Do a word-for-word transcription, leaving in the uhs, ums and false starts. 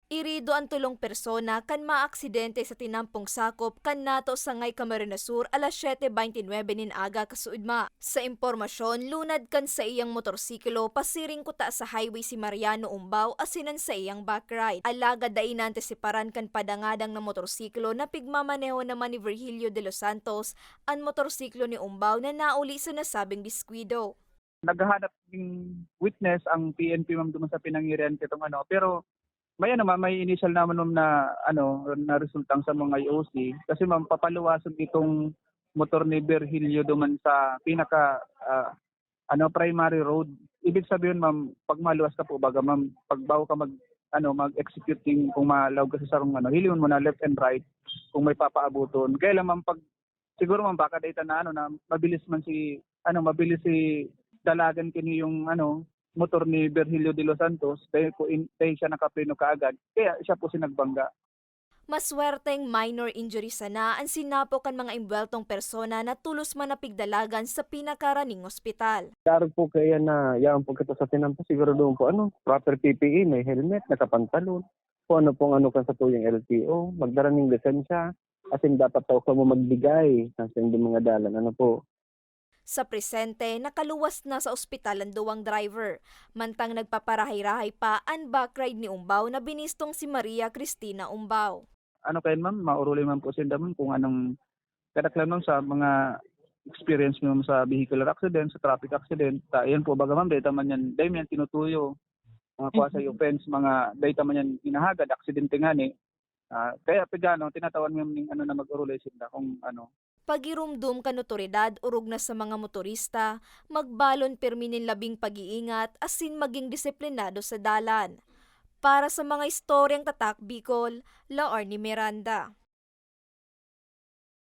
Irido an tolong persona kan maaksidente sa tinampong sakop kan Nato, Sangay, Camarines Sur, alas siyete beintinuebe nin aga kasuodma. Sa impormasyon, lunad kan saiyang motorsiklo, pasiring kuta sa highway si Mariano Umbao asin an saiyang backride. Alagad dai naantisiparan kan padangadang na motorsiklo na pigmamaneho naman ni Virgilio de los Santos, an motorsiklo ni Umbao na nauli sa nasabing diskuido. Naghahanap ng witness ang P N P, ma'am, duman sa pinangirian kitong ano, pero may ano, ma'am, may initial naman, ma'am, na ano, na resultang sa mga I O C. Kasi, ma'am, papaluwason itong motor ni Virgilio duman sa pinaka, ah, ano, primary road. Ibig sabihin, ma'am, pag maluwas ka po, baga, ma'am, pag bago ka mag, ano, mag-execute ning, kung malaog ka sa sarong ano, hilingon mo na left and right kung may papaabuton. Kaya lang, ma'am, pag, siguro, ma'am, baka dahil na, ano, na mabilis man si, ano, mabilis si dalagan kini yung, ano, motor ni Virgilio de los Santos, dahil ko in, dahil siya nakapreno kaagad, kaya siya po si nagbangga. Maswerteng minor injury sana an sinapo kan mga imbweltong persona na tolos man napigdalagan sa pinakaraning ospital. Karog po kaya na yaon po kita sa tinampo, siguro doon po, ano, proper P P E, may helmet, nakapantalon. Kung ano pong ano kan sa tuyang L T O, magdara ning lisensya, asin dapat daw kamo magbigay ng saindong mga dalan, ano po. Sa presente, nakaluwas na sa ospital an duwang driver, mantang nagpaparahay-rahay pa an backride ni Umbao na binistong si Maria Cristina Umbao. Ano kayan, ma'am, maoruli man po sinda, ma'am, kung anong kadaklan, ma'am, sa mga experience mo, ma'am, sa vehicular accident, sa traffic accident. Ta, yan po, baga, ma'am, dahil man yan, dahil man yan tinutuyo. Mga kuha sa Mhm. offense, mga dahil man yan hinahagad, aksidente nga ni. Ah, kaya pigano, tinatawan mo yung ano na mag-orulay sinda kung ano. Pagiromdom kan otoridad orog na sa mga motorista, magbalon pirmi nin labing pag-iingat asin maging disiplinado sa dalan. Para sa mga istoryang Tatak Bicol, Laorne Miranda.